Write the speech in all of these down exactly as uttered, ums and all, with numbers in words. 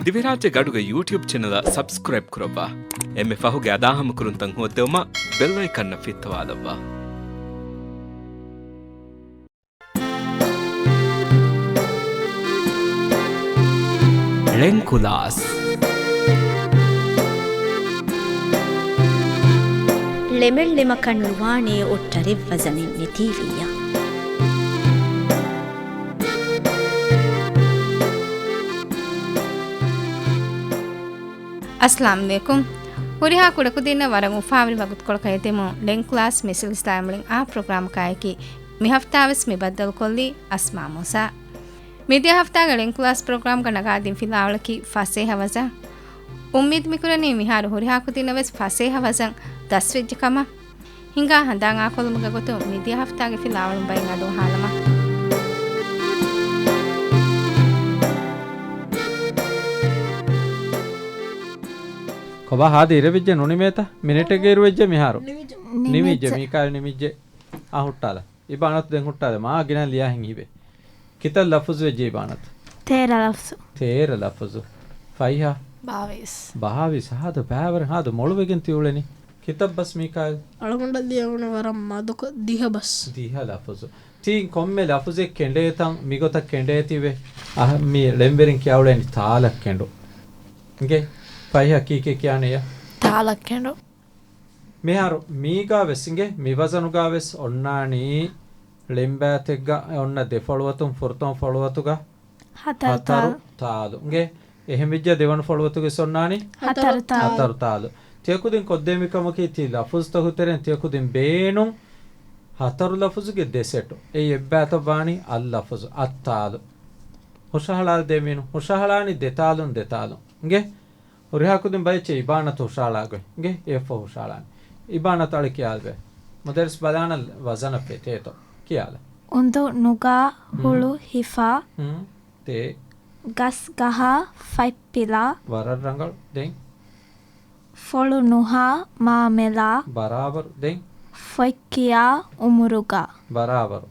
ދިވެހިރާއްޖޭގެ އަޑުގެ ޔޫޓިއުބް ޗެނަލަށް ސަބްސްކްރައިބް ކުރައްވާ. އެންމެ ފަހުގެ އަދާހަމަކުރުންތައް ހޯއްދެވުމަށް ބެލް އައިކަންއަށް ފިއްތަވާލައްވާ. ޅެންކުލާސް. ޅެމެއް ޅެމަކަށް ނުވާނޭ އޮއްޓަރެއް ވަޒަނެއް ނެތީވިއްޔާ. އައްސަލާމު ޢަލައިކުމް. ހުރިހާ ކުޑަކުދިންނަށް ވަރަށް އުފާވެރި ވަގުތުކޮޅަކަށް އެދެމުން ޅެންކުލާސް މިސިލްސިލާއިން އާ ޕްރޮގްރާމަކާއެކީ މި ހަފްތާވެސް މި ބައްދަލުކޮށްލީ އަސްމާ މޫސާ. މިދިޔަ ހަފްތާގެ ޅެންކުލާސް ޕްރޮގްރާމްގަ ނަގާދިން ފިލާވަޅަކީ ފަސޭހަ ވަޒަން. އުއްމީދު މިކުރަނީ މިހާރު ހުރިހާ ކުދިންނަށް ވެސް ފަސޭހަ ވަޒަން ދަސްވެއްޖެ ކަމަށް. ހިނގާ ހަނދާން އާކޮލުމުގެ ގޮތުން މިދިޔަ ހަފްތާގެ ފިލާވަޅުން ބައެއް އަޑުއަހާލަމާ. ކޮބާ ހާދަ އިރެއްވެއްޖެ ނުނިމޭތަ؟ މިނެޓެއްގަ އިރުވެއްޖެ މިހާރު. ނިމިއްޖެ. ނިމިއްޖެ. މީކާއިލް ނިމިއްޖެ. އާ ހުއްޓާލަ. އިބާނަތު ދެން ހުއްޓާލެ. މާ ގިނަ ލިޔާހެން ހިބެ. ކިތައް ލަފުޒު ވެއްޖެ އިބާނަތު؟ ތޭރަ ލަފުޒު. ތޭރަ ލަފުޒު. ފައިހާ؟ ބާވީސް. ބާވީސް. ހާދަ ބައިވަރެއް ހާދަ މޮޅުވެގެން ތިއުޅެނީ. ކިތައް ބަސް މީކާއިލް؟ އަޅުގަނޑަށް ލިޔެވުނު ވަރަށް މަދުކޮށް ދިހަ ބަސް. ދިހަ ލަފުޒު. ތީ ކޮންމެ ލަފުޒެއް ކެނޑޭތަން މިގޮތަށް ކެނޑޭތީވެ. އަހަ، މި ޅެންވެރިން ކިޔާއުޅެނީ ތާލައްކެނޑު. އިނގޭ ފައިހާ ކީކޭ ކިޔާނެޔަ؟ ތާލައްކެނޑު. މިހާރު މީގާ ވެސް އިނގޭ މި ވަޒަނުގާ ވެސް އޮންނާނީ ޅެންބާތެއްގަ އޮންނަ ދެ ފޮޅުވަތުން ފުރަތަމަ ފޮޅުވަތުގަ ހަތަރު ހަތަރު ތާލު. ތާލު. އިނގޭ އެހެން ވެއްޖެ ދެވަނަ ފޮޅުވަތުގެ ވެސް އޮންނާނީ ހަތަރު ތާލު. ހަތަރު ތާލު. ތިޔަކުދިން ކޮށްދޭ މިކަމަކީ ތި ލަފުޒުތަކުގެ ތެރެއިން ތިޔަކުދިން ބޭނުން ހަތަރު ލަފުޒުގެ ދެ ސެޓު. އެއީ އެއްބައިތައް ވާނީ އަށް ލަފުޒު. އަށް ތާލު. ހުށަހަޅާލަދޭ މީނު. ހުށަހަޅާނީ ދެ ތާލުން ދެ ތާލުން. އިނގޭ؟ ހުރިހާ ކުދިން ބައެއްޗެއް އިބާނަތު ހުށަހަޅާ ގޮތް. އިނގޭ އެއަށްފަހު ހުށަހަޅާނެ. އިބާނަތު އަޅެ ކިޔާލަބަ. މުދައްރިސް ބަލާނަން ވަޒަނަށް ފެތޭތޯ. ކިޔާލަ. އުނދު ނުގާ ހުޅު ހިފާ. ހުން. ތޭ. ގަސް ގަހާ ފަތްޕިލާ. ވަރަށް ރަނގަޅު. ދެން. ފޮޅު ނުހާ މާމެލާ. ބަރާބަރު. ދެން. ފޮތްކިޔާ އުމުރުގަ. ބަރާބަރު.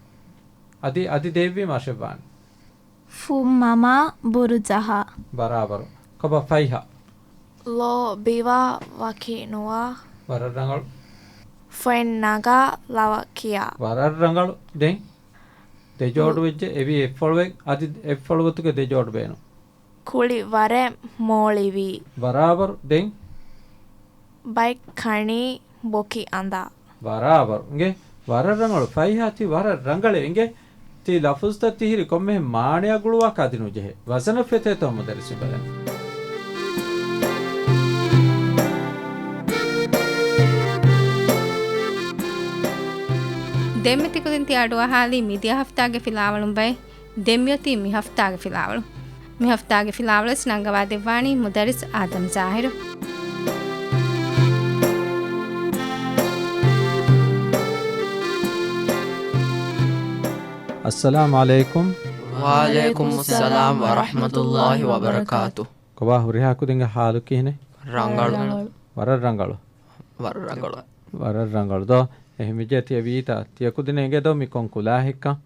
އަދި، އަދި ދޭއްވީމަ އަށެއްވާނެ. ފުއްމަމާ ބުރުޖަހާ. ބަރާބަރު. ކޮބާ ފައިހާ؟ ލޯ ބިވާ ވަކި ނުވާ. ވަރަށް ރަނގަޅު. ފޮތް ނަގާ ލަވަ ކިޔާ. ވަރަށް ރަނގަޅު. ދެން ދެ ޖޯޑު ވެއްޖެ. އެވީ އެއްފޮޅުވެ-، އަދި އެއްފޮޅުވަތުގެ ދެ ޖޯޑު ބޭނުން. ކުޅި ވަރެއް މޯޅިވީ. ބަރާބަރު. ދެން. ބައެއް ކަނީ ބޮކި އަނދާ. ބަރާބަރު. އިނގޭ ވަރަށް ރަނގަޅު. ފައިހާ ތި ވަރަށް ރަނގަޅޭ. އިނގޭ ތި ލަފުޒުތައް ތިހިރި ކޮންމެހެން މާނަޔާ ގުޅުވާކަށް އަދި ނުޖެހޭ. ވަޒަނަށް ފެތޭތޯ މުދައްރިސް ބަލަން. ދެންމެ ތިކުދިން ތި އަޑުއަހާލީ މިދިޔަ ހަފްތާގެ ފިލާވަޅުން ބައެއް. ދެން މިއޮތީ މި ހަފްތާގެ ފިލާވަޅު. މި ހަފްތާގެ ފިލާވަޅުވެސް ނަންގަވާ ދެއްވާނީ މުދައްރިސް އާދަމް ޒާހިރު. އައްސަލާމު ޢަލައިކުމް. ވަޢަލައިކުމުއްސަލާމް ވަރަޙްމަތުﷲ ވަބަރަކާތު. ކޮބާ ހުރިހާ ކުދިންގެ ހާލު ކިހިނެއް؟ ރަނގަޅު. ރަނގަޅު. ވަރަށް ރަނގަޅު. ވަރަށް ރަނގަޅު. ވަރަށް ރަނގަޅު ދޯ. އެހެންވެއްޖެ ތިޔަ ވީތާ. ތިޔަ ކުދިން އެނގޭ ދޯ މި ކޮން ކުލާހެއްކަން؟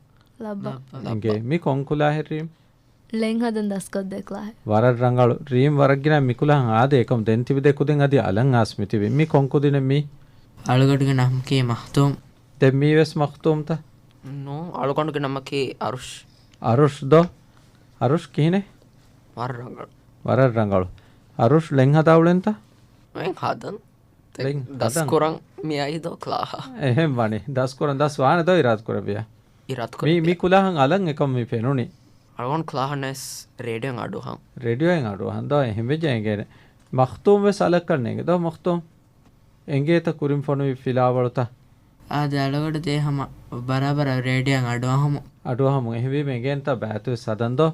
ލައްބަ. އިނގޭ މި ކޮން ކުލާހެއް ރީމް؟ ޅެން ހަދަން ދަސްކޮށްދޭ ކުލާހެއް. ވަރަށް ރަނގަޅު. ރީމް ވަރަށް ގިނަ މި ކުލަހަން އާދޭ އެކަމު ދެން ތިބި ދެ ކުދިން އަދި އަލަން އާސް މި ތިބި. މި ކޮން ކުދިނެއް މީ؟ އަޅުގަނޑުގެ ނަމަކީ މަޚްތޫމް. ދެން މީ ވެސް މަޚްތޫމްތަ؟ ނޫން، އަޅުގަނޑުގެ ނަމަކީ އަރުޝް. އަރުޝް ދޯ؟ އަރުޝް ކިހިނެއް؟ ވަރަށް ރަނގަޅު. ވަރަށް ރަނގަޅު. އަރުޝް ޅެން ހަދާ އުޅެންތަ؟ ޅެން ހަދަން. ޅެން ހަދަން. ދަސްކުރަން މި އައި ދޯ ކްލާހަށް. އެހެން ވަނީ. ދަސްކުރަން ދަސް ވާނެ ދޯ އިރާދަ ކުރެއްވިޔާ. އިރާދަ މި، ކުރެއްވިޔާ. މި ކުލާހަން އަލަން އެކަމު މި ފެނުނީ. އަޅުގަނޑު ކްލާހަށް ނައިސް ރޭޑިއޯއިން އަޑުއަހަން. ރޭޑިއޯއިން އަޑުއަހަން ދޯ އެހެން ވެއްޖެ އެނގޭނެ. މަޚްތޫމް ވެސް އަލަކަށް ނޭނގެ ދޯ މަޚްތޫމް. އެނގޭތަ ކުރިން ފޮނުވި ފިލާވަޅުތައް؟ އާދެ، އަޅުގަޑު ދޭ ހަމަ ބަރާބަރަށް ރޭޑިއޯއިން އަޑުއަހަމު. އަޑުއަހަމު. އެހެންވީމަ އެނގޭންތަ ބައިތުވެސް ހަދަން ދޯ.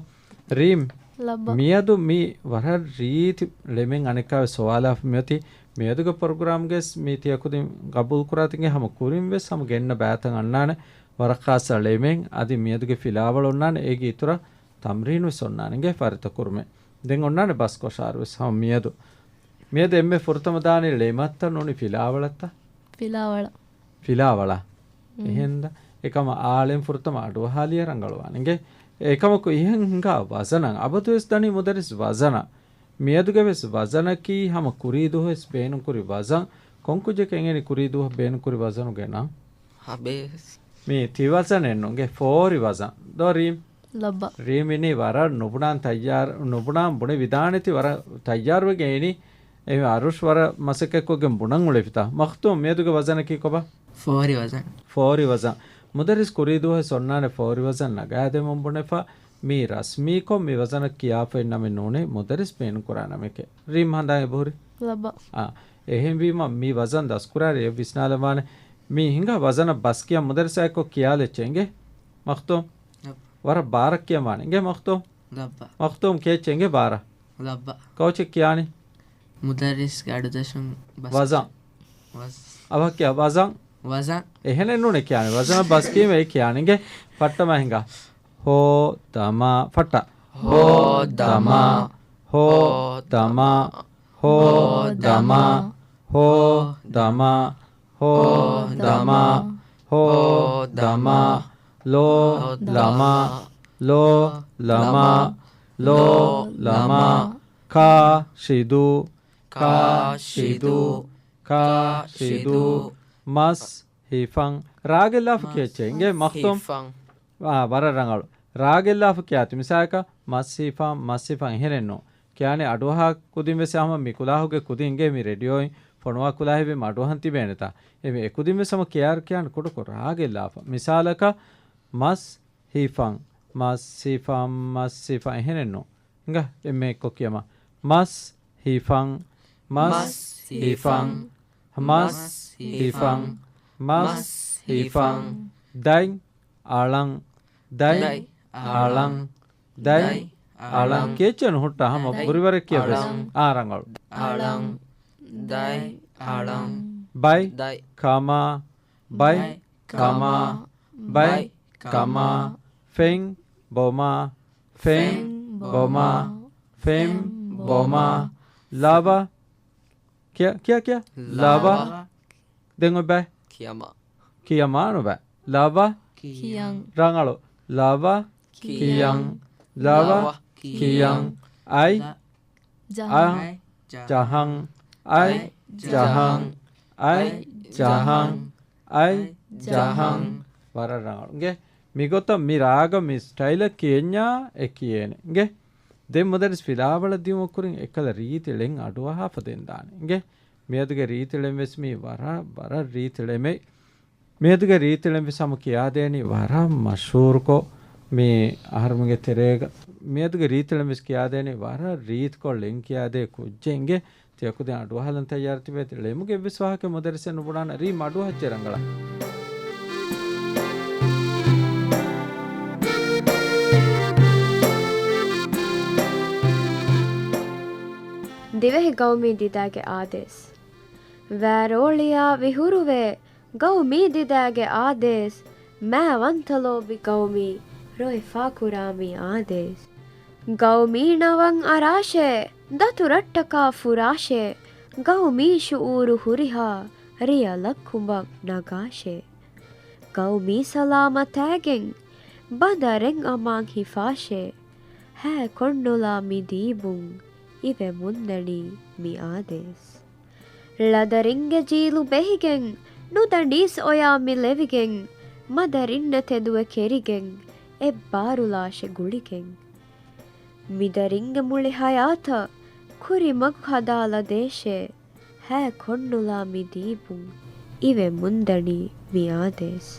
ރީމް، ލައްބަ. މިއަދު މި ވަރަށް ރީތި ޅެމެއް އަނެއްކާވެސް ހޮވާލާފަ މިއޮތީ. މިއަދުގެ ޕްރޮގްރާމްގައި މި ތިޔަކުދިން ގަބޫލުކުރާތީގެ ހަމަ ކުރިން ވެސް ހަމަ ގެންނަ ބައިތައް އަންނާނެ. ވަރަށް ޚާއްޞަ ޅެމެއް އަދި މިއަދުގެ ފިލާވަޅު އޮންނާނެ. އޭގެ އިތުރަށް ތަމްރީނު ވެސް އޮންނާނެ. އިނގޭ ފާރިތަ ކުރުމެއް. ދެން އޮންނާނެ ބަސްކޮށާރު ވެސް ހަމަ މިއަދު. މިއަދު އެންމެ ފުރަތަމަ ދާނީ ޅެމަށްތަ ނޫނީ ފިލާވަޅަށްތަ؟ ފިލާވަޅަށް. ފިލާވަޅަށް. މް. އެހެންދަ؟ އެކަމަށް އާ ޅެން ފުރަތަމަ އަޑުއަހާލިޔަ ރަނގަޅުވާނެ. އިނގޭ؟ އެކަމަކު އިހެން ހިނގާ ވަޒަނަށް އަބަދުވެސް ދަނީ މުދައްރިސް ވަޒަނަށް. މިއަދުގެ ވެސް ވަޒަނަކީ ހަމަ ކުރީ ދުވަހު ވެސް ބޭނުންކުރި ވަޒަން. ކޮން ކުއްޖެކޭ އެނގެނީ ކުރީ ދުވަހު ބޭނުންކުރި ވަޒަނުގެ ނަން؟ ހަބޭސް. މީ ތި ވަޒަނެއް ނޫން. އިނގޭ ފޯރި ވަޒަން. ދޯ ރީމް؟ ލައްބަ. ރީމް އިނީ ވަރަށް ނުބުނާން ތައްޔާރު، ނުބުނާން ބުނެ ވިދާނެތި ވަރަށް ތައްޔާރުވެގެން އިނީ. އެ އަރުޝް ވަރަށް މަސައްކަތްކޮށްގެން ބުނަން އުޅެފިތާ. މަޚްތޫމް މިއަދުގެ ވަޒަނަކީ ކޮބާ؟ ފޯރި ވަޒަން. ފޯރި ވަޒަން. މުދައްރިސް ކުރީ ދުވަހު އޮންނާނެ ފޯރި ވަޒަން ނަގާދެމުން ބުނެފަ. މީ ރަސްމީކޮށް މި ވަޒަނަށް ކިޔާފައި ނަމެއް ނޫނޭ، މުދައްރިސް ބޭނުންކުރާ ނަމެކޭ. ރީމް ހަނދާން އެބަހުރި؟ ލައްބަ. އާ، އެހެންވީމަ މި ވަޒަން ދަސްކުރާއިރު އެ ވިސްނާލަވާނެ. މި ހިނގާ ވަޒަނަށް ބަސް ކިޔާ މުދައްރިސާއެއްކޮށް ކިޔާލެއްޗޭ އިނގޭ. މަޚްތޫމް. ލައްބަ. ވަރަށް ބާރަށް ކިޔަވާނެ. އިނގޭ މަޚްތޫމް. ލައްބަ. މަޚްތޫމް ކިޔައްޗޭ އިނގޭ ބާރަށް. ލައްބަ. ކޯޗެއް ކިޔާނީ؟ މުދައްރިސްގެ އަޑުދަށުން ބަސް. ވަޒަން. ވަޒް. އަވަހަށް ކިޔާ ވަޒަން. ވަޒަން. އެހެނެއް ނޫނޭ ކިޔާނީ. ވަޒަނަށް ބަސް ކީމަ އެ ކިޔާނީ. އިނގޭ ފައްޓަމާ ހިނގާ. ހޯ ދަމާ ފައްޓަ. ހޯ ދަމާ. ހޯ ދަމާ. ހޯ ދަމާ. ހޯ ދަމާ. ހޯ ދަމާ. ހޯ ދަމާ. ލޯ ލަމާ. ލޯ ލަމާ. ލޯ ލަމާ. ކާ ޝިދޫ. ކާ ޝިދޫ. ކާ ޝިދޫ. މަސް ހިފަން. ރާގެއްލާފަ ކިޔައްޗޭ. އިނގޭ މަޚްތޫމް. ހިފަން. އާ، ވަރަށް ރަނގަޅު. ރާގެއްލާފަ ކިޔާތި. މިސާލަކަށް، މަސް ހިފަން، މަސް ހިފަން އެހެނެއްނު. ކިޔާނީ އަޑުއަހާ ކުދިން ވެސް ހަމަ މި ކުލާހުގެ ކުދިން އިނގޭ މި ރޭޑިއޯއިން ފޮނުވާ ކުލާހެއް ވީމަ އަޑުއަހަން ތިބޭނެތާ. އެ މި އެ ކުދިން ވެސް ހަމަ ކިޔާ ކިޔާން ކުޑަކޮށް ރާގެއްލާފަ. މިސާލަކަށް، މަސް ހިފަން، މަސް ހިފަން، މަސް ހިފަން އެހެނެއްނު. ހިނގާ އެންމެ އެއްކޮށް ކިޔަމާ. މަސް ހިފަން، މަސް ހިފަން، މަސް ހިފަން، މަސް ހިފަން. ދަތް އަޅަން، ދަތް އަޅަން، ދަތް އަޅަން. ކެއްޗެއް ނުހުއްޓާ ހަމަ ބުރިވަރެއް ކިޔަވެސް. އާ، ރަނގަޅު. އަޅަން، ދަތް އަޅަން. ބަތް ކަމާ، ބަތް ކަމާ، ބަތް ކަމާ. ފެން ބޮމާ، ފެން ބޮމާ، ފެން ބޮމާ. ލަވަ. ކިޔާ، ކިޔާ، ކިޔާ. ލަވަ. ލަވަ. ދެން އޮތް ބައެއް. ކިޔަމާ. ކިޔަމާ ނުބައި. ލަވަ. ކިޔަން. ރަނގަޅު. ލަވަ. ކިޔަން. ކިޔަން. ލަވަ. ކިޔަން. އަތް. ލަ-، ޖަހަން. އަ-، ޖަހަން. އަތް ޖަހަން. އަތް ޖަހަން. އަތް ޖަހަން. ވަރަށް ރަނގަޅު. އިނގޭ. މިގޮތަށް މި ރާގަށް މި ސްޓައިލަށް ކިޔެންޏާ އެ ކިޔޭނެ. އިނގޭ. ދެން މުދައްރިސް ފިލާވަޅަށް ދިޔުމަށް ކުރިން އެއްކަލަ ރީތި ޅެން އަޑުއަހާފަ ދެން ދާނެ. އިނގޭ. މިއަދުގެ ރީތި ޅެން ވެސް މީ ވަރަށް، ވަރަށް ރީތި ޅެމެއް. މިއަދުގެ ރީތި ޅެން ވެސް ހަމަ ކިޔާދޭނީ ވަރަށް މަޝްހޫރުކޮށް މި އަހަރުމެންގެ ތެރޭގަ. މިއަދުގެ ރީތި ޅެން ވެސް ކިޔާދޭނީ ވަރަށް ރީތިކޮށް ޅެން ކިޔާދޭ ކުއްޖެއް. އިނގޭ. ތިޔަކުދިން އަޑުއަހާލަން ތައްޔާރު ތިބޭތި. ޅެމުގެ އެއްވެސް ވާހަކަ މުދައްރިސެއް ނުބުނާނަ. ރީމް އަޑުއަހައްޗޭ ރަނގަޅަށް. ދިވެހި ގައުމީ ދިދާގެ އާދޭސް. ވާރޯޅިޔާ ވިހުރުވޭ ގައުމީ ދިދާގެ އާދޭސް، މާ ވަންތަލޯބި ގައުމީ ރޮއެ ފާކުރާ މި އާދޭސް. ގައުމީ ނަވަން އަރާށޭ، ދަތުރައްޓަކާ ފުރާށޭ، ގައުމީ ޝުއޫރު ހުރިހާ ރިޔަލަށް ކުނބަށް ނަގާށޭ. ގައުމީ ސަލާމަތާގެން ބަނދަރެއް އަމާން ހިފާށޭ، ހައި ކޮންނުލާ މި ދީބުން އިވެމުންދަނީ މި އާދޭސް. ޅަދަރިންގެ ޖީލު ބެހިގެން، ނުދަނީސް އޮޔާ މި ލެވިގެން، މަދަރިންނަށް ތެދުވެ ކެރިގެން، އެއްބާރުލާށެ ގުޅިގެން. މިދަރިންގެ މުޅި ހަޔާތަށް ކުރިމަގު ހަދާލަދޭށޭ، ހައި ކޮންނުލާ މި ދީބުން އިވެމުންދަނީ މި އާދޭސް.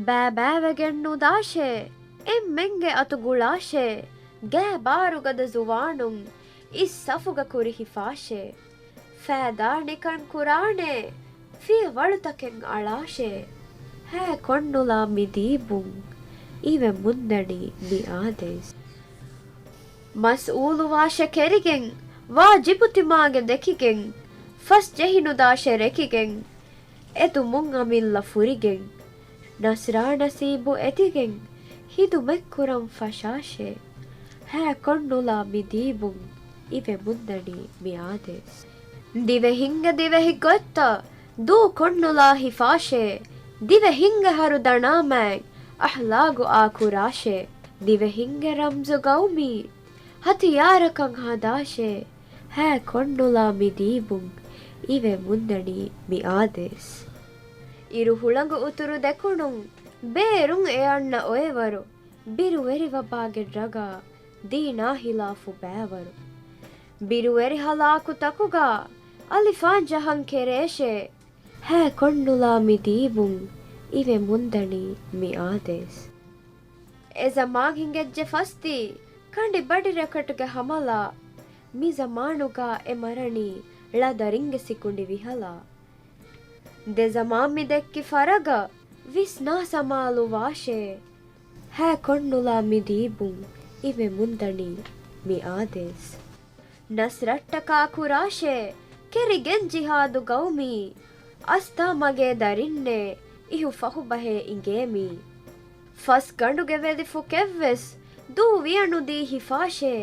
ބައިބައިވެގެން ނުދާށޭ، އެންމެންގެ އަތު ގުޅާށޭ، ގާބާރުގަދަ ޒުވާނުން އިސް ސަފުގަ ކުރި ހިފާށޭ. ފައިދާ ނިކަން ކުރާނޭ، ފިޔަވަޅުތަކެއް އަޅާށޭ، ހައި ކޮންނުލާ މި ދީބުން އިވެމުންދަނީ މި އާދޭސް. މަސްއޫލުވާށެ ކެރިގެން، ވާޖިބު ތިމާގެ ދެކިގެން، ފަސް ޖެހި ނުދާށެ ރެކިގެން، އެދުމުން އަމިއްލަ ފުރިގެން، ނަސްރާ ނަސީބު އެދިގެން، ހިދުމަތްކުރަން ފަށާށޭ، ހައި ކޮންނުލާ މި ދީބުން އިވެމުންދަނީ މި އާދޭސް. ދިވެހިންގެ ދިވެހި ގޮތްތައް ދޫ ކޮންނުލާ ހިފާށޭ، ދިވެހިންގެ ހަރު ދަނާމާތް އަހްލާގު އާކުރާށޭ، ދިވެހިންގެ ރަމްޒު ގައުމީ ހަތިޔާރަކަށް ހަދާށޭ، ހައި ކޮންނުލާ މި ދީބުން، އިވެ މުންދަނީ މި އާދޭސް. އިރު ހުޅަނގު އުތުރު ދެކުނުން، ބޭރުން އެ އަންނަ އޮއެވަރު، ބިރުވެރި ވަބާގެ ޑްރަގާ، ދީނާ ހިލާފު ބައިވަރު. ބިރުވެރި ހަލާކުތަކުގަ، އަލިފާން ޖަހަން ކެރޭށޭ، ހައި ކޮންނުލާ މި ދީބުން، އިވެ މުންދަނީ މި އާދޭސް. އެ ޒަމާން ހިނގައްޖެ ފަސްދީ، ކަނޑި ބަޑި ރެކެޓްގެ ހަމަލާ، މި ޒަމާނުގަ އެ މަރަނީ، ޅަ ދަރިންގެ ސިކުނޑި ވިހަލާ. ދެ ޒަމާން މި ދެއްކި ފަރަގަ، ވިސްނާ ސަމާލުވާށޭ، ހައި ކޮންނުލާ މި ދީބުން، އިވެ މުންދަނީ މި އާދޭސް. ނަސްރަށްޓަކާ ކުރާށޭ، ކެރިގެން ޖިހާދު ގައުމީ، އަސްތާ މަގޭ ދަރިންނޭ، އިހު ފަހުބަހޭ އިނގޭމީ. ފަސް ގަނޑުގެ ވެލިފުކެއްވެސް، ދޫ ވިޔަނުދީ ހިފާށޭ،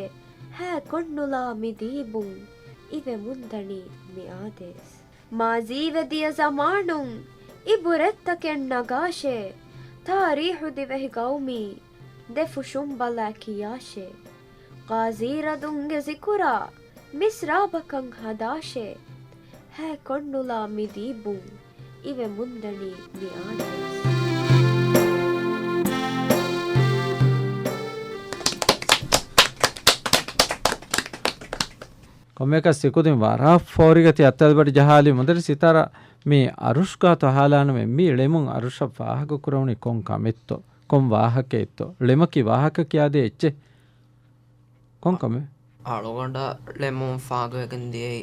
ހައި ކޮންނުލާ މި ދީބުން، އިވެ މުންދަނީ މި އާދޭސް. މާޒީވެ ދިޔަ ޒަމާނުން އިބުރަތްތަކެއް ނަގާށޭ، ތާރީހު ދިވެހި ގައުމީ ދެފުށުން ބަލާ ކިޔާށޭ. ޤާޒީ ރަދުންގެ ޒިކުރާ މިސްރާބަކަށް ހަދާށޭ، ހައި ކޮންނުލާ މި ދީބުން، އިވެ މުންދަނީ މި އާދޭސް. ކޮންމެއަކަސް ތިކުދިން ވަރަށް ފޯރިގަތި އަތްތަލުބަޑި ޖަހާލި. މުދައްރިސް ސިތާރާ، މި އަރުޝްގާތު އަހާލާނަމޭ، މި ޅެމުން އަރުޝަށް ފާހަގަ ކުރެވުނީ ކޮން ކަމެއްތޯ؟ ކޮން ވާހަކައެއްތޯ؟ ޅެމަކީ ވާހަކަ ކިޔާދޭ އެއްޗެއް. ކޮން ކަމެއް؟ އަޅުގަނޑަށް ޅެމުން ފާހަގަވެގެން ދިޔައީ،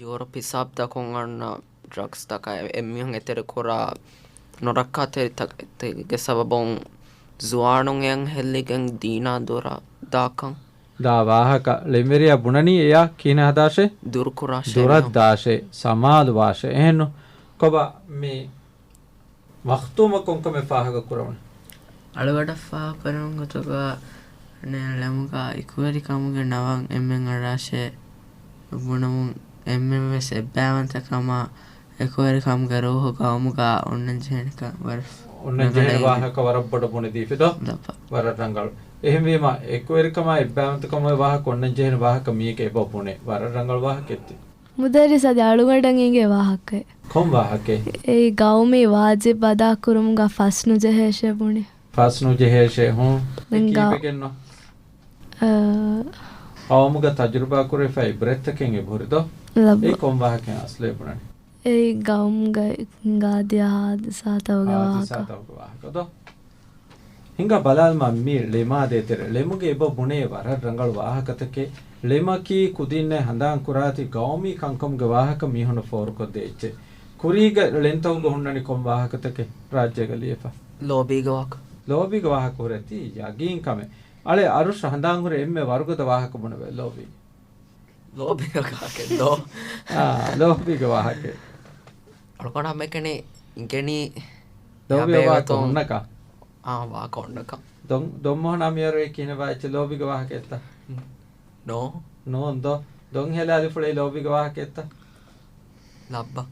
ޔޫރަޕް ހިސާބުތަކުން އަންނަ ޑްރަގްސްތަކާ އެ-، އެމީހުން އެތެރެކުރާ ނުރައްކާތެރިތަކެއްގެ ސަބަބުން ޒުވާނުން އެޔަށް ހެއްލިގެން ދީނާ ދުރަށް ދާކަން. ދާ ވާހަކަ ޅެންވެރިޔާ ބުނަނީ އެޔާ ކިހިނެއް ހަދާށޭ؟ ދުރުކުރާށޭ. ދުރަށް ދާށޭ، ސަމާލުވާށޭ. އެހެންނު. ކޮބާ މި މަޚްތޫމަށް ކޮންކަމެއް ފާހަގަ ކުރެވުނީ؟ އަޅުގަޑަށް ފާހަގަ ކުރެވުނު ގޮތުގަ ނޭ ޅެމުގަ އެކުވެރިކަމުގެ ނަވަން އެންމެން އަޅާށޭ ބުނަމުން އެންމެން ވެސް އެއްބައިވަންތަކަމާ އެކުވެރިކަމުގެ ރޫހު ގައުމުގަ އޮންނަން ޖެހޭނެކަން ވަރަށް އޮންނަން ޖެހޭނެ ރަނގަޅަށް ވާހަކަ ވަރަށް ބޮޑަށް ބުނެދީފި ދޯ؟ ލައްބަ. ވަރަށް ރަނގަޅު. އެހެންވީމަ، އެކުވެރިކަމާ އެއްބައިވަންތަކަމުގެ ވާހަކަ އޮންނަން ޖެހޭނެ ވާހަކަ މީގެ އެބަ ބުނޭ. ވަރަށް ރަނގަޅު ވާހަކައެއް ތި. މުދައްރިސް އަދި އަޅުގަނޑަށް އެނގޭ ވާހަކައެއް. ކޮން ވާހަކައެއް؟ އެއީ ގައުމީ ވާޖިބް އަދާކުރުމުގަ ފަސް ނުޖެހޭށޭ ބުނި. ފަސް ނުޖެހޭށޭ، ހޫނ. ދެން އެ ގަ-، ކީއްވެގެންނޯ؟ އަ، ޤައުމުގަ ތަޖުރިބާ ކުރެފައި އިބްރަތްތަކެއް އެބަހުރި ދޯ؟ ލައްބަ. އެ ކޮން ވާހަކައެއް އަސްލު އެ ބުނަނީ؟ އެއީ ގައުމުގަ ހިނގާދިޔަ ހާދިސާތަކުގެ ވާހަކަ. ހާދިސާތަކުގެ ވާހަކަ ދޯ؟ ހިނގާ ބަލާލަމާ މި ޅެމާ ދޭތެރޭ. ޅެމުގެ އެބަ ބުނޭ ވަރަށް ރަނގަޅު ވާހަކަތަކެއް. ޅެމަކީ ކުދިންނެއް ހަނދާން ކުރާތީ ގައުމީ ކަންކަމުގެ ވާހަކަ މީހުންނަށް ފޯރުކޮށްދޭ އެއްޗެއް. ކުރީގަ ޅެންތަކުގަ ހުންނަނީ ކޮން ވާހަކަތަކެއް ރާއްޖޭގަ ލިޔެފަ؟ ލޯބީގެ ވާހަކަ. ލޯބީގެ ވާހަކަ ހުރޭ ތީ ޔަގީން ކަމެއް. އަޅެ އަރުޝް ހަނދާން ހުރެ އެންމެ ވަރުގަދަ ވާހަކަ ބުނެވޭ ލޯބީ. ލޯބީގެ ވާހަކައެއް ދޯ؟ އާ، ލޯބީގެ ވާހަކައެއް. އަޅުގަނޑަށް ހަމައެކަނި އިނގެނީ ލޯބީގެ ވާހަކަ ހުންނަކަން. އާ، ވާހަކަ ހުންނަކަން. ދޮން، ދޮންމޮހަނާ މިޔަރު އެ ކިހިނެއް ވާ އެއްޗެއް ލޯބީގެ ވާހަކައެއްތަ؟ ނޯ. ނޯން ދޯ؟ ދޮން ހެލާލިފުޅެއް ލޯބީގެ ވާހަކައެއްތަ؟ ލައްބަ.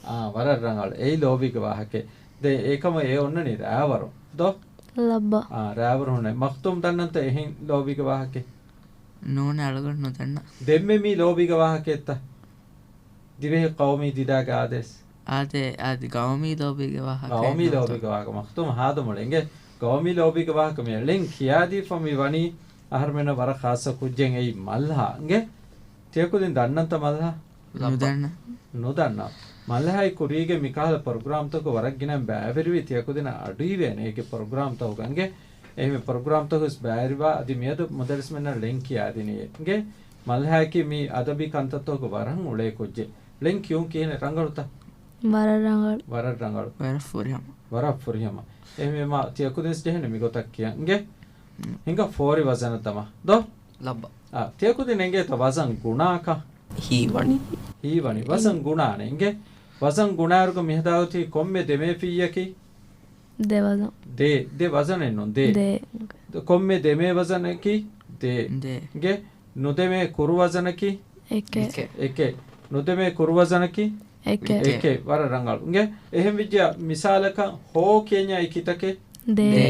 އާ، ވަރަށް ރަނގަޅު. އެއީ ލޯބީގެ ވާހަކައެއް. ދެން އެކަމަށް އެ އޮންނަނީ ރާވަރު. ދޯ؟ ލައްބަ. އާ، ރާވަރު ހުންނަ. މަޚްތޫމް ދަންނަންތަ އެހެން ލޯބީގެ ވާހަކައެއް؟ ނޫނޭ އަޅުގަނޑު ނުދަންނަ. ދެންމެ މީ ލޯބީގެ ވާހަކައެއްތަ؟ ދިވެހި ޤައުމީ ދިދާގެ އާދޭސް. އާދެ، އާދެ، ގައުމީ ލޯބީގެ ވާހަކަ. ގައުމީ ލޯބީގެ ވާހަކަ. މަޚްތޫމް ހާދަމުޅެ އިނގޭ. ގައުމީ ލޯބީގެ ވާހަކަ މި ޅެން ކިޔާދީފަ މި ވަނީ އަހަރުމެންނަށް ވަރަށް ޚާއްޞަ ކުއްޖެއް އެއީ މަލްހާ އިނގޭ. ތިޔަކުދިން ދަންނަންތަ މަލްހާ؟ ނުދަންނަ. ނުދަންނަ. މަލްހާއި ކުރީގެ މިކަހަލަ ޕްރޮގްރާމްތަކު ވަރަށް ގިނަ ބައިވެރިވި ތިޔަކުދިން އަޑުއިވޭނެ އޭގެ ޕްރޮގްރާމްތަކުގަ އިނގޭ. އެހެން ޕްރޮގްރާމްތަކު ވެސް ބައިވެރިވާ އަދި މިއަދު މުދައްރިސްމެންނަށް ޅެން ކިޔާދިނީ އިނގޭ. މަލްހާއަކީ މި އަދަބީ ކަންތައްތަކުގަ ވަރަށް އުޅޭ ކުއްޖެއް. ޅެން ކިޔުން ކިހިނެއް ރަނގަޅުތަ؟ ވަރަށް ރަނގަޅު. ވަރަށް ރަނގަޅު. ވަރަށް ފުރިހަމަ. ވަރަށް ފުރިހަމަ. އެހެންވީމަ ތިޔަކުދިންސް ޖެހޭނެ މިގޮތަށް ކިޔަން އިނގޭ. ހިނގާ ފޯރި ވަޒަނަށް ދަމާ. ދޯ؟ ލައްބަ. އާ، ތިޔަކުދިން އެނގޭތަ ވަޒަން ގުނާކަށް؟ ހީވަނީ. ހީވަނީ. ވަޒަން ގުނާނެ އިނގޭ. ވަޒަން ގުނާއިރުގަ މިހަދާގޮތީ ކޮންމެ ދެމޭ ފިއްޔަކީ؟ ދެ ވަޒަން. ދޭ، ދެ ވަޒަނެއް ނޫން، ދޭ. ދޭ. ކޮންމެ ދެމޭ ވަޒަނަކީ؟ ދޭ. ދޭ. އިނގޭ. ނުދެމޭ ކުރު ވަޒަނަކީ؟ އެކެއް. އެކެއް. އެކެއް. ނުދެމޭ ކުރު ވަޒަނަކީ؟ އެކެއް. އެކެއް. ވަރަށް ރަނގަޅު. އިނގޭ. އެހެން ވިއްޖެ މިސާލަކަށް ހޯ ކިޔަންޏާ އެއް ކިތަކެއް؟ ދޭ. ދޭ.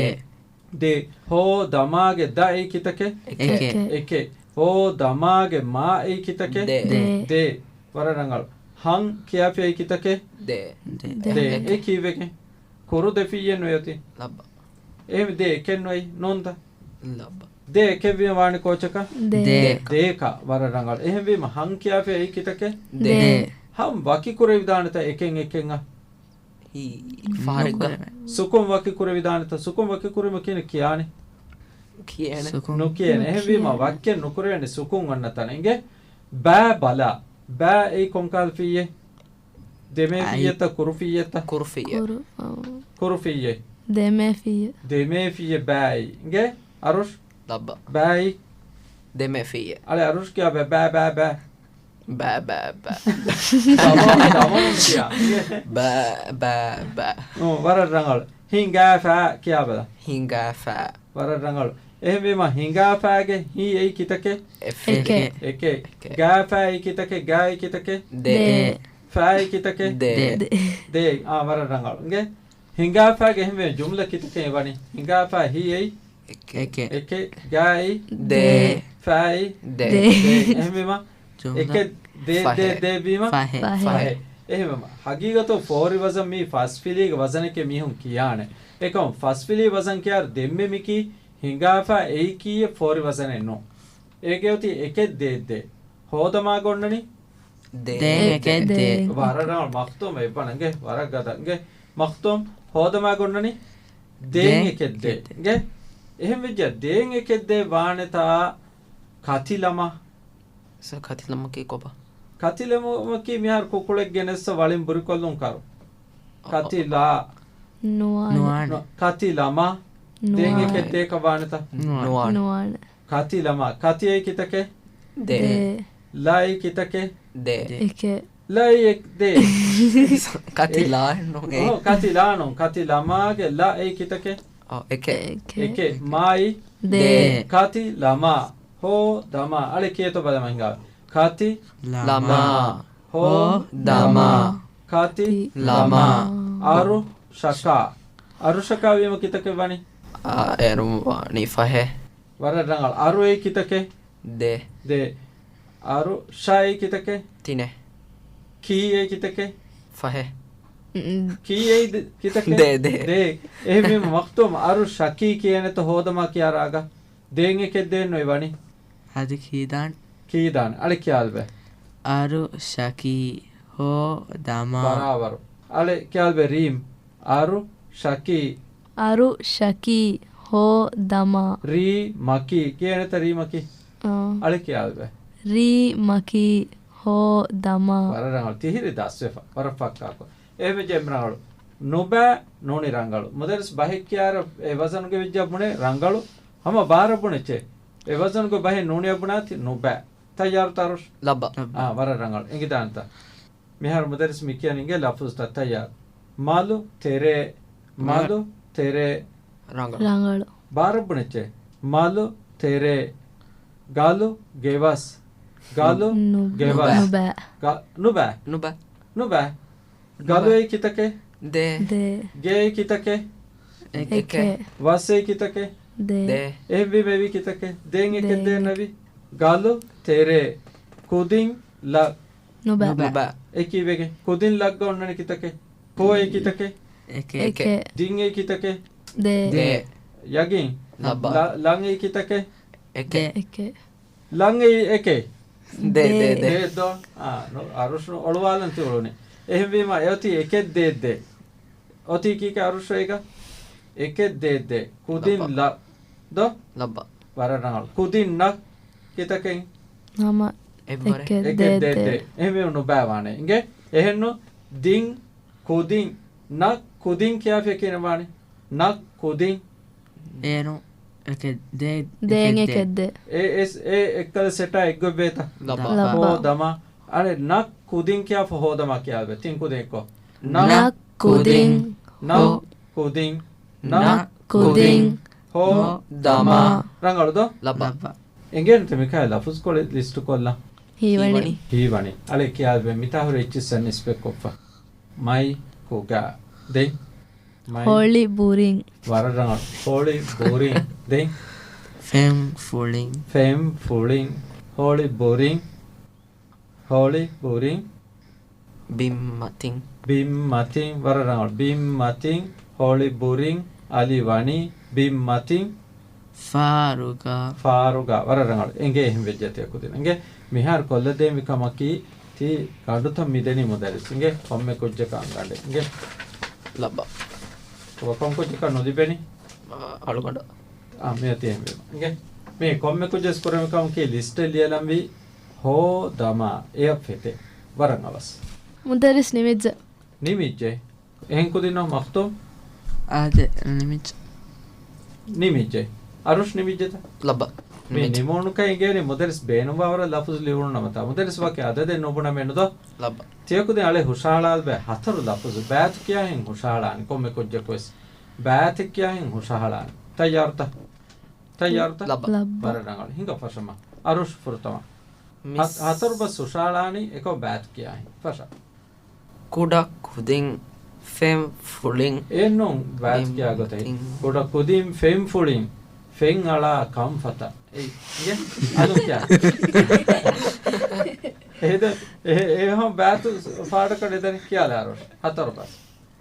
ދޭ. ހޯ ދަމާގެ ދަ އެއް ކިތަކެއް؟ އެކެއް. އެކެއް. އެކެއް. ހޯ ދަމާގެ މާ އެއީ ކިތަކެއް؟ ދޭ. ދޭ. ދޭ. ވަރަށް ރަނގަޅު. ހަން ކިޔާފި އެއީ ކިތަކެއް؟ ދޭ. ދޭ. ދޭ. ދޭ. އެ ކީއްވެގެން؟ ކުރު ދެފިއްޔެއް ނުވޭތި. ލައްބަ. އެހެން ދޭ އެކެއް ނުވޭ ނޫންތަ؟ ލައްބަ. ދޭ އެކެއްވީމަ ވާނެ ކޯޗަކަށް؟ ދޭ. ދޭ. ދޭކަށް. ވަރަށް ރަނގަޅު. އެހެންވީމަ ހަން ކިޔާފި އެއީ ކިތަކެއް؟ ދޭ. ދޭ. ހަން ވަކި ކުރެވިދާނެތަ އެކެއް އެކެއް؟ ހީ، ފަހަރެއްގަ. ނުކުރެވޭ. ސުކުން ވަކި ކުރެވިދާނެތަ؟ ސުކުން ވަކި ކުރީމަ ކިޔަނީ؟ ކިޔޭނެ. ސުކުން. ނުކިޔޭނެ. އެހެންވީމަ ނުކިޔޭނެ. ވައްކެއް ނުކުރެވޭނެ ސުކުން އޮންނަ ތަނެއް. އިނގޭ ބައި ބަލާ. ބައި އެއީ ކޮންކަހަލަ ފިއްޔެއް؟ ދެމޭ އައި. ފިއްޔެއްތަ ކުރު ފިއްޔެއްތަ؟ ކުރު، އަ. ކުރު ފިއްޔެއް. ދެމޭ ފިއްޔެއް. ދެމޭ ފިއްޔެއް ބައި. އިނގޭ އަރުޝް؟ ލައްބަ. ބައި. ދެމޭ ފިއްޔެއް. އަޅެ އަރުޝް ކިޔާ ބައި، ބައި، ބައި، ބައި. ބައި، ބައި، ބައި. ތަމާމު، ތަމާމު ކިޔާ. ބައި، ބައި، ބައި. އު، ވަރަށް ރަނގަޅު. ހިނގާފަ ކިޔާ ބަލަ. ހިނގާފަ. ވަރަށް ރަނގަޅު. އެހެންވީމަ ހިނގާފައިގެ ހި އެއީ ކިތަކެއް؟ އެކެއް. އެކެއް. އެކެއް. އެކެއް. ގާފައި ކިތަކެއް؟ ގާއި ކިތަކެއް؟ ދޭ. ދޭ. ފައި ކިތަކެއް؟ ދޭ. ދޭ. ދޭ. އާ، ވަރަށް ރަނގަޅު. އިނގޭ. ހިނގާފައިގެ އެހެންވެ ޖުމްލަ ކިތަކެއް ވަނީ؟ ހިނގާފައި ހި އެއީ؟ އެކެއް. އެކެއް. ގާއި؟ ދޭ. ފައި؟ ދޭ. ދޭ. ދޭ. އެހެންވީމަ؟ ޖުމްލަ. އެކެއް ދޭ، ފަހެ. ދޭ، ދޭ ވީމަ؟ ފަހެ. ފަހެ. ފަހެ. އެހެންވީމަ، ހަގީގަތު ފޯރި ވަޒަން މީ ފަސްފިލީގެ ވަޒަނެކޭ މީހުން ކިޔާނެ. އެކަމް ފަސްފިލީ ވަޒަން ކިޔާ ދެންމެ މިކީ ހިނގާފަ އެއީކީއެއް ފޯރި ވަޒަނެއް ނޫން. އޭގެ އޮތީ އެކެއް ދޭ ދޭ. ހޯދަމާ ގޮންނަނީ؟ ދޭ. ދޭ އެކެއް ދޭ. ވަރަށް ރަނގަޅު މަޚްތޫމް އެއްވަނަންގެ ވަރަށް ގަދަންގެ. މަޚްތޫމް ހޯދަމާ ގޮންނަނީ؟ ދޭން ދޭން އެކެއް ދޭ. އެކެއް ދޭ. އެހެން ވެއްޖެ ދޭން އެކެއް ދޭ ވާނެތާ ކަތިލަމާ؟ ސަ ކަތިލަމަކީ ކޮބާ؟ ކަތިލަމަކީ މިހާރު ކުކުޅެއް ގެނެއްސަ ވަޅިން ބުރިކޮށްލުން ކަރު. ކަތިލާ. ނުވާނެ. ނުވާނެ. ނު-، ކަތިލަމާ. ނުވާނެ. ދޭން އެކެއް ދޭކަށް ވާނެތަ؟ ނުވާނެ. ނުވާނެ. ކަތިލަމާ. ކަތި އެއީ ކިތަކެއް؟ ދޭ. ދޭ. ލައި ކިތަކެއް؟ ދޭ. އެކެއް. ލައި އެކް ދޭ. ކަތި ލާ ނޫން އެއީ. އޯ، ކަތި ލާ ނޫން. ކަތި ލަމާގެ ލަ އެއީ ކިތަކެއް؟ އޯ، އެކެއް. އެކެއް. އެކެއް. މާއި؟ ދޭ. ދޭ. ކަތި ލަމާ. ހޯ ދަމާ. އަޅެ ކިޔޭތޯ ބަލަމަ ހިނގާ. ކަތި ލަމާ. ހޯ ދަމާ. ކަތި ލަމާ. އަރު ޝަކާ. އަރު ޝަކާ ވީމަ ކިތަކެއް ވަނީ؟ އާ، އޭރު ވާނީ ފަހެ. ވަރަށް ރަނގަޅު. އަރު އެއީ ކިތަކެއް؟ ދޭ. ދޭ. އަރު ޝަ އެއީ ކިތަކެއް؟ ތިނެއް. ކީ އެއީ ކިތަކެއް؟ ފަހެ. ކީ އެއީ ދ-، ކިތަކެއް؟ ދޭ، ދޭ. ދޭ. އެހެންވީމަ މަޚްތޫމް އަރު ޝަކީ ކިޔޭނެތަ ހޯދަމާ ކިޔާ ރާގަ؟ ދޭން އެކެއް ދޭން ނުވޭ ވަނީ. އަދި ކީދާން؟ ކީދާން. އަޅެ ކިޔާލަބަ. އަރު ޝަކީ ހޯ ދަމާ. ބަރާބަރު. އަޅެ ކިޔާލަބަ ރީމް. އަރު ޝަކީ. އަރު ޝަކީ ހޯ ދަމާ. ރީ މަކީ. ކިޔޭނެތަ ރީ މަކީ؟ އާ. އަޅެ ކިޔާލަބަ. ރީ މަކީ ހޯ ދަމާ. ވަރަށް ރަނގަޅު. ތިހިރި ދަސްވެފަ. ވަރަށް ފައްކާކޮށް. އެހެންވެއްޖެ އެންމެ ރަނގަޅު. ނުބައި ނޫނީ ރަނގަޅު. މުދައްރިސް ބަހެއް ކިޔާރަ އެ ވަޒަނުގެ ވެއްޖާ ބުނޭ ރަނގަޅު. ހަމަ ބާރަށް ބުނެއްޗޭ. އެ ވަޒަނުގެ ބަހެއް ނޫނީ ބުނާތި ނުބައި. ތައްޔާރުތަ އަރުޝް؟ ލައްބަ. އާ، ވަރަށް ރަނގަޅު. އެނގިދާނެތަ؟ މިހާރު މުދައްރިސް މި ކިޔަނީ އިނގޭ ލަފުޒުތައް. ތައްޔާރު. މަލު ތެރޭ. މަލު ތެރޭ. ރަނގަޅު. ރަނގަޅު. ބާރަށް ބުނެއްޗޭ. މަލު ތެރޭ. ގަލު ގެވަސް. ގަލު ނު-، ގެވަސް. ނުބައި. ގަ-، ނުބައި. ނުބައި. ނުބައި. ގަލު އެއީ ކިތަކެއް؟ ދޭ. ދޭ. ގޭ އެއީ ކިތަކެއް؟ އެކެއް. އެކެއް. ވަސް އެއީ ކިތަކެއް؟ ދޭ. ދޭ. އެހެންވީމަ އެއީ ކިތަކެއް؟ ދޭން އެކެއް ދޭން. ދޭން ނުވޭ. ގަލު ތެރޭ. ކުދިން ލަ. ނުބައި. ނުބައި. އެ ކީއްވެގެން؟ ކުދިން ލައްގަ އޮންނަނީ ކިތަކެއް؟ ކޯ އެއީ ކިތަކެއް؟ އެކެއް. އެކެއް. ދިން އެއީ ކިތަކެއް؟ ދޭ. ދޭ. ޔަގީން؟ ލައްބަ. ލަ-، ލަން އެއީ ކިތަކެއް؟ އެކެއް. އެކެއް. ލަން އެއީ އެކެއް. ދޭ، ދޭ، ދޭ. ދޭ ދޯ؟ އާ، ނު-، އަރުޝް ނު އޮޅުވާލަން ތި އުޅުނީ. އެހެންވީމަ އެއޮތީ އެކެއް ދޭ ދޭ. އޮތީ ކީކޭ އަރުޝް އޭގަ؟ އެކެއް ދޭ ދޭ. ކުދިން ލަ-، ދޯ؟ ލައްބަ. ވަރަށް ރަނގަޅު. ކުދިން ނަ ކިތަކެއް؟ ހަމަ އެއްވަރެއް. އެކެއް އެކެއް ދޭ ދޭ ދޭ. ދޭ. އެހެންވީމަ ނުބައި ވާނެ. އިނގޭ؟ އެހެންނު ދިން ކުދިން. ނަ ކުދިން ކިޔާފިޔަ ކިހިނެއް ވާނީ؟ ނަ ކުދިން. އޭރު އެކެއް ދޭ، ދޭން އެކެއް ދޭ. އެކެއް ދޭ. އެ އެސް އެ އެއްކަލަ ސެޓާ އެއްގޮތް ވޭތަ؟ ލަބާ. ލަބާ. ހޯދަމާ. އަޅެ ނަ ކުދިން ކިޔާފަ ހޯދަމާ ކިޔާލަބެ. ތިން ކުދިން އެއްކޮށް. ނަ. ނަ ކުދިން. ނަ ކުދިން. ނަ ކުދިން. ހޯ. ދަމާ. ރަނގަޅު ދޯ؟ ލަބާ. ލަބާ. އެނގޭނުތަ މިކާ ލަފުޒުކޮޅެއް ލިސްޓުކޮށްލަން؟ ހީވަނީ. ހީވަނީ. ހީވަނީ. އަޅެ ކިޔާލަބެ މިތާ ހުރި އެއްޗިއްސަށް ނިސްބަތްކޮށްފަ. މައި ކުގާ. ދެން. މައި. ހޮޅި ބުރިން. ވަރަށް ރަނގަޅު. ހޮޅި ބުރިން. ދެން. ފެން ފުޅިން. ފެން ފުޅިން. ހޮޅި ބުރިން. ހޮޅި ބުރިން. ބިންމަތިން. ބިންމަތިން. ވަރަށް ރަނގަޅު. ބިންމަތިން ހޮޅި ބުރިން އަލި ވަނީ ބިންމަތިން. ފާރުގަ. ފާރުގަ. ވަރަށް ރަނގަޅު. އެނގޭ އެހެން ވެއްޖެ ތިޔަ ކުދިން. އެނގޭ މިހާރު ކޮށްލަދޭންވި ކަމަކީ ތި ގަނޑުތައް މިދެނީ މުދައްރިސް. އެނގޭ ކޮންމެ ކުއްޖަކަށް އަންގަނޑެއް. އެނގޭ. ލައްބަ. ކޮން ކުއްޖަކަށް ނުލިބެނީ؟ އަޅުގަނޑަށް. އާ، މިއޮތީ އެހެންވީމަ. އިނގޭ. މި ކޮންމެ ކުއްޖެސް ކުރެވޭ ކަމަކީ ލިސްޓެއް ލިޔެލަންވީ ހޯ ދަމާ އެއަށް ފެތޭ. ވަރަށް އަވަސް. މުދައްރިސް ނިމިއްޖެ. ނިމިއްޖެ. އެހެން ކުދިންނޯ މަޚްތޫމް؟ އާދެ، ނިމިއްޖެ. ނިމިއްޖެ. އަރުޝް ނިމިއްޖެތަ؟ ލައްބަ. މި ނިމިއްޖެ. ނިމުނުކަން އިނގޭނީ މުދައްރިސް ބޭނުންވާވަރަށް ލަފުޒު ލިޔުނު ނަމަތާ. މުދައްރިސް ވަކި އަދަދެއް ނުބުނަމޭ ނުދޯ؟ ލައްބަ. ތިޔަ ކުދިން އަޅެ ހުށަހަޅާލަބަ ހަތަރު ލަފުޒު. ބައިތު ކިޔާހެން ހުށަހަޅާނެ ކޮންމެ ކުއްޖަކުވެސް. ބައިތެއް ކިޔާހެން ހުށަހަޅާނެ. ތައްޔާރުތަ؟ ތައްޔާރުތަ؟ ލައްބަ. ލައްބަ. ވަރަށް ރަނގަޅު. ހިނގަ ފަށަމާ. އަރުޝް ފުރަތަމަ. މިސް. ހަ-، ހަތަރު ބަސް ހުށަހަޅާނީ އެކަމަ ބައިތު ކިޔާހެން. ފަށަ. ކުޑަ ކުދިން ފެން ފުޅިން. އެއްނޫން ބައިތު ކިޔާ ގޮތަށް. ބިންމަތިން. ކުޑަ ކުދިން ފެން ފުޅިން. ފެން އަޅާ ކަންފަތަށް. އެއް، އިނގޭ؟ އަލުން ކިޔާ. އެހެދެ-، އެހެ-، އެހެން ބައިތު ފާޑަކަށް ނެދަނީ ކިޔާލާ އަރުޝް. ހަތަރު ބަސް.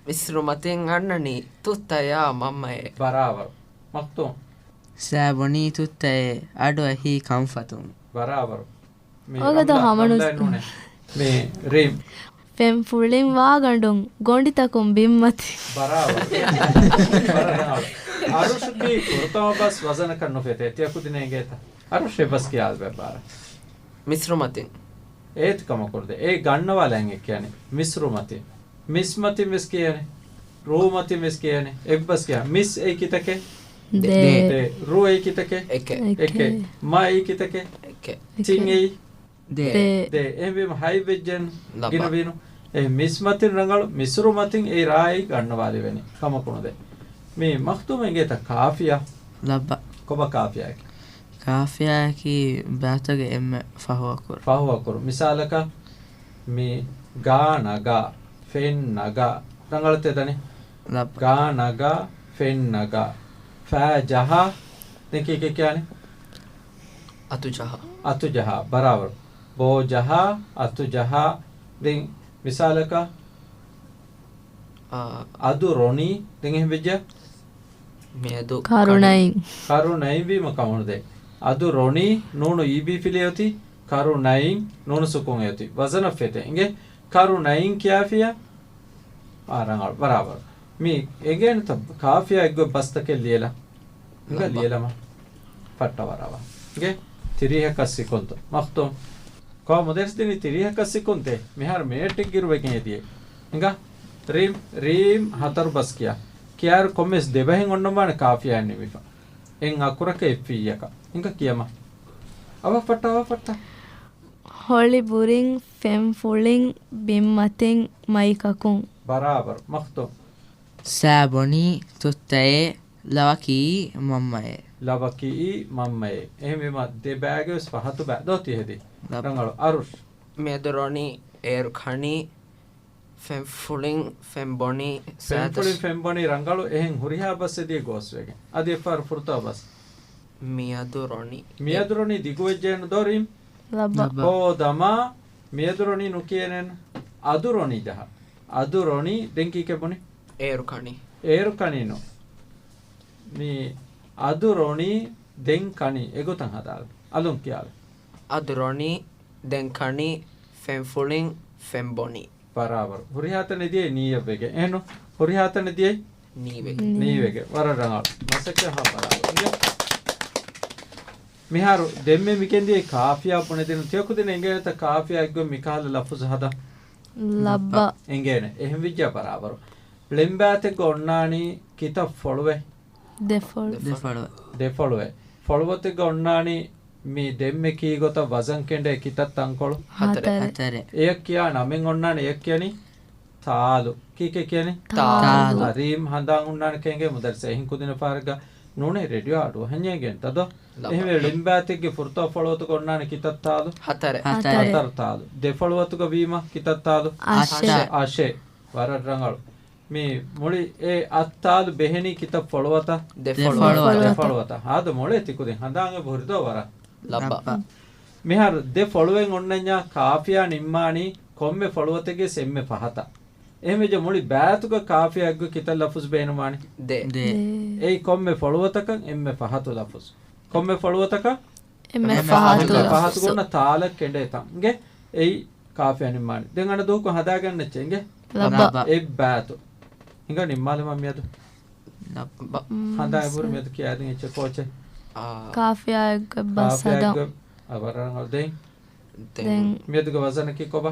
މިސްރުމަތިން އަންނަނީ ތުއްތަޔާ މަންމައޭ. ބަރާބަރު. މަޚްތޫމް. ސާބޮނީ ތުއްތައޭ އަޑުއެހީ ކަންފަތުން. ބަރާބަރު. މި އޮގަދަ ރަމްލާ، ހަމަނުސް. ރަމްލާ ނޫނޭ. މި ރީމް. ފެން ފުޅިން ވާގަނޑުން ގޮނޑިތަކުން ބިންމަތި. ބަރާބަރު. ބަރަށް ރަނގަޅު. އަރުޝްގެ ފުރަތަމަ ބަސް ވަޒަނަކަށް ނުފެތޭ. ތިޔަ ކުދިން އެނގޭތަ؟ އަރުޝް އެއް ބަސް ކިޔާލަބަ ބާރަށް. މިސްރުމަތިން. އޭތި ކަމަކު ކުރުދޭ. އޭ ގަންނަވާލަން އެއް ކިޔަނީ. މިސްރުމަތިން. މިސްމަތިން ވެސް ކިޔަނީ. ރޫމަތިން ވެސް ކިޔަނީ. އެއް ބަސް ކިޔާ. މިސް އެއީ ކިތަކެއް؟ ދޭ. ދޭ. ރޫ އެއީ ކިތަކެއް؟ އެކެއް. އެކެއް. އެކެއް. މަ އެއީ ކިތަކެއް؟ އެކެއް. ތިން އެއީ؟ ދޭ. ދޭ. ދޭ. އެހެންވީމަ ހަތް ވެއްޖެން ލައްބަ. ގިނަވީނު. އެ މިސްމަތިން ރަނގަޅު، މިސްރުމަތިން އެއީ ރާއީ ގަންނަވާލެވެނީ. ކަމަކު ނުދޭ. މި މަޚްތޫމް އެނގޭތަ ކާފިޔާ؟ ލައްބަ. ކޮބާ ކާފިޔާއަކީ؟ ކާފިޔާއަކީ ބައިތުގެ އެންމެ ފަހު އަކުރު. ފަހު އަކުރު. މިސާލަކަށް މި ގާ ނަގާ، ފެން ނަގާ. ރަނގަޅަށް ތެދަނީ؟ ލައްބަ. ގާ ނަގާ، ފެން ނަގާ. ފައި ޖަހާ. ދެން ކީކޭ ކިޔާނީ؟ އަތު ޖަހާ. އަތު ޖަހާ. ބަރާބަރު. ބޯ ޖަހާ، އަތު ޖަހާ. ދެން މިސާލަކަށް އާ. އަދު ރޮނީ. ދެން އެހެން ވެއްޖެ؟ މިއަދު ކަރުނައިން. ކަރުނައިން ވީމަ ކަމުނުދޭ. އަދު ރޮނީ، ނޫނު އީބީ ފިލި އޮތީ، ކަރުނައިން، ނޫނު ސުކުން އެއޮތީ. ވަޒަނަށް ފެތޭ. އިނގޭ؟ ކަރުނައިން ކިޔާފިޔާ. އާ، ރަނގަޅު. ބަރާބަރު. މި އެނގޭނެތަ ކާފިޔާ އެއްގޮތް ބަސްތަކެއް ލިޔެލަ؟ ހިނގާ ލައްބަ. ލިޔެލަމާ. ފައްޓަވަރަވާ. އިނގޭ؟ ތިރީހަކަށް ސިކުންތު. މަޚްތޫމް. ކޮބާ މުދައްރިސް ދިނީ ތިރީހަކަށް ސިކުންތޭ؟ މިހާރު މިނެޓެއް ގިރުވެގެން އެދިޔޭ. ހިނގާ؟ ރީމް، ރީމް ހަތަރު ބަސް ކިޔާ. ކިޔާއިރު ކޮންމެސް ދެބަހެއް އޮންނަން ވާނެ ކާފިޔާއެއް ނިމިފަ. އެއް އަކުރަކަށް އެއް ފިއްޔަކަށް. ހިނގާ ކިޔަމާ. އަވަށް ފައްޓަ، އަވަށް ފައްޓަ. ހޮޅި ބުރިން، ފެން ފުޅިން، ބިންމަތިން، މައިކަކުން. ބަރާބަރު. މަޚްތޫމް. ސާބޮނީ ތުއްތައޭ، ލަވަކީ މަންމައޭ. ލަވަކީ މަންމައޭ. އެހެންވީމަ ދެ ބައިގެވެސް ފަހަތު ބައި ދޯ ތިހެދި. ލަބް. ރަނގަޅު. އަރުޝް. މިއަދު ރޮނީ އޭރު ކަނީ ފެންފުޅިން ފެންބޮނީ ފެންފުޅިން ސާދަސް. ފެންބޮނީ ރަނގަޅު. އެހެން ހުރިހާ ބަސް އެދިޔަ ގޯސްވެގެން. އަދި އެއްފަހަރު ފުރަތަމަ ބަސް. މިއަދު ރޮނީ. މިއަދު ރޮނީ ދިގުވެއްޖެއެއްނު ދޯ ރީމް؟ ލަބަ. ލަބަ. ހޯ ދަމާ މިއަދު ރޮނީ ނުކިޔޭނެން. އަދު ރޮނީ ޖަހާ. އަދު ރޮނީ ދެން ކީކޭ ބުނި؟ އޭރު ކަނީ. އޭރު ކަނީ ނު. މި އަދު ރޮނީ ދެން ކަނީ. އެގޮތަށް ހަދާލަ. އަލުން ކިޔާލަ. އަދު ރޮނީ ދެން ކަނީ ފެންފުޅިން ފެންބޮނީ. ބަރާބަރު. ހުރިހާ ތަނެއް ދިޔައީ ނީއަށް ވެގެން. އެހެންނު؟ ހުރިހާ ތަނެއް ދިޔައީ؟ ނީ ވެގެން. ނީ. ނީ ވެގެން. ވަރަށް ރަނގަޅު. މަސައްކަތް ހާ ބަރާބަރު. އިނގޭ. މިހާރު ދެންމެ މިގެންދިޔައީ ކާފިޔާ ބުނެދިނު. ތިޔަ ކުދިން އެނގޭނެތަ ކާފިޔާ އެއްގޮތް މިކަހަލަ ލަފުޒު ހަދަން؟ ލައްބަ. އެނގޭނެ. އެހެން ވިއްޖާ ބަރާބަރު. ޅެންބާތެއްގަ އޮންނާނީ ކިތައް ފޮޅުވެ؟ ދެފޮޅު. ދެފޮޅު. ދެފޮޅުވެ. ފޮޅުވަތެއްގަ އޮންނާނީ މި ދެންމެ ކީގޮތަށް ވަޒަން ކެނޑޭ ކިތައް ތަންކޮޅު؟ ހަތަރެއް. ހަތަރެއް. އެއަށް ކިޔާ ނަމެއް އޮންނާނެ އެއަށް ކިޔަނީ ތާލު. ކީކޭ ކިޔަނީ؟ ތާލު. ތާލު. ރީމް ހަނދާން ހުންނާނެ ކެނގޭ މުދައްރިސަށް އެހިން ކުދިން ފާރެއްގަ ނޫނޭ ރޭޑިއޯ އަޑުއަހަންޏޭގެން ތަދޯ. ލަބަ. އެހެންވެ ޅިނބާތެއްގެ ފުރަތަމަ ފޮޅުވަތުގަ އޮންނާނެ ކިތައް ތާލު؟ ހަތަރެއް. ހަތަރެއް. ހަތަރު ތާލު. ދެފޮޅުވަތުގަ ވީމަ ކިތައް ތާލު؟ އަށެއް. އަށެއް. ވަރަށް ރަނގަޅު. މި މުޅި އެ އަށް ތާލު ބެހެނީ ކިތައް ފޮޅުވަތަށް؟ ދެފޮޅު. ދެފޮޅު. ދެފޮޅުވަތަށް. ހާދަ މޮޅޭ ތިކުދިން ހަނދާން އެބަ ހުރިދޯ ވަރަށް. ލައްބަ. ލައްބަ. މިހާރު ދެ ފޮޅުވެން އޮންނަންޏާ ކާފިޔާ ނިންމާނީ ކޮންމެ ފޮޅުވަތެއްގެ ސެންމެ ފަހަތަށް. އެހެންވެއްޖެ މުޅި ބައިތުގަ ކާފިޔާއެއްގެ ކިތައް ލަފުޒު ބޭނުންވާނީ؟ ދެ. ދެ. އެއީ ކޮންމެ ފޮޅުވަތަކަށް އެންމެ ފަހަތު ލަފުޒު. ކޮންމެ ފޮޅުވަތަކަށް އެންމެ އެންމެ ފަހަތު ފަހަތު ލަފުޒު. ފަހަތު ގޮންނަ ތާލަ ކެނޑޭ ތަން. އިނގޭ އެއީ ކާފިޔާ ނިންމާނީ. ދެން އަނެއް ދުވަހަކު ހަދާގަންނައްޗޭ އިނގޭ. ލައްބަ. ލައްބަ. އެއްބައިތު. ހިނގާ ނިންމާލަމާ މިއަދު. ލައްބަ. ހަނދާ އެބުރު މިއަދު ކިޔާދިން އެއްޗެއް ކޯޗެއް. އާ. ކާފިޔާއެއްގެ ބަސް ހަދަން. ކާފިޔާއެއްގެ އަ، ވަރަށް ރަނގަޅު. ދެން. ދެން. މިއަދުގެ ވަޒަނަކީ ކޮބާ؟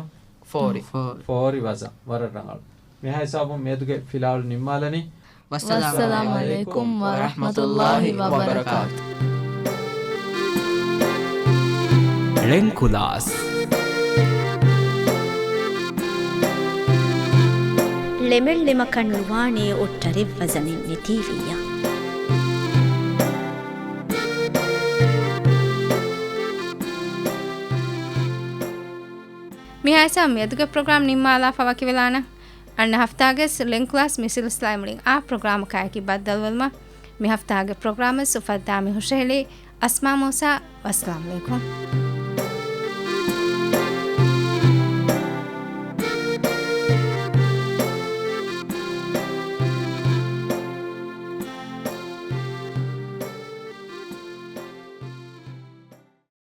ފޯރި. ފޯރި. ފޯރި ވަޒަން. ވަރަށް ރަނގަޅު. މިހާ ހިސާބުން މިއަދުގެ ފިލާވަޅު ނިންމާލަނީ. ވައްސަލާމު ޢަލައިކުމް ވަރަޙްމަތުﷲި ވަބަރަކާތު. ޅެންކުލާސް. ޅެމެއް ޅެމަކަށް ނުވާނޭ އޮއްޓަރެއް ވަޒަނެއް ނެތީވިއްޔާ. މިހާ ހިސާބުން މިއަދުގެ ޕްރޮގްރާމް ނިންމާލާފަ ވަކިވެލާނަން. އަންނަ ހަފްތާގެ ޅެންކުލާސް މި ސިލްސިލާއިން މުޅިން އާ ޕްރޮގްރާމަކާއެކީ ބައްދަލުވުމަށް މި ހަފްތާގެ ޕްރޮގްރާމަށް އުފައްދާ މި ހުށަހެޅީ އަސްމާ މޫސާ. ވައްސަލާމު ޢަލައިކުމް.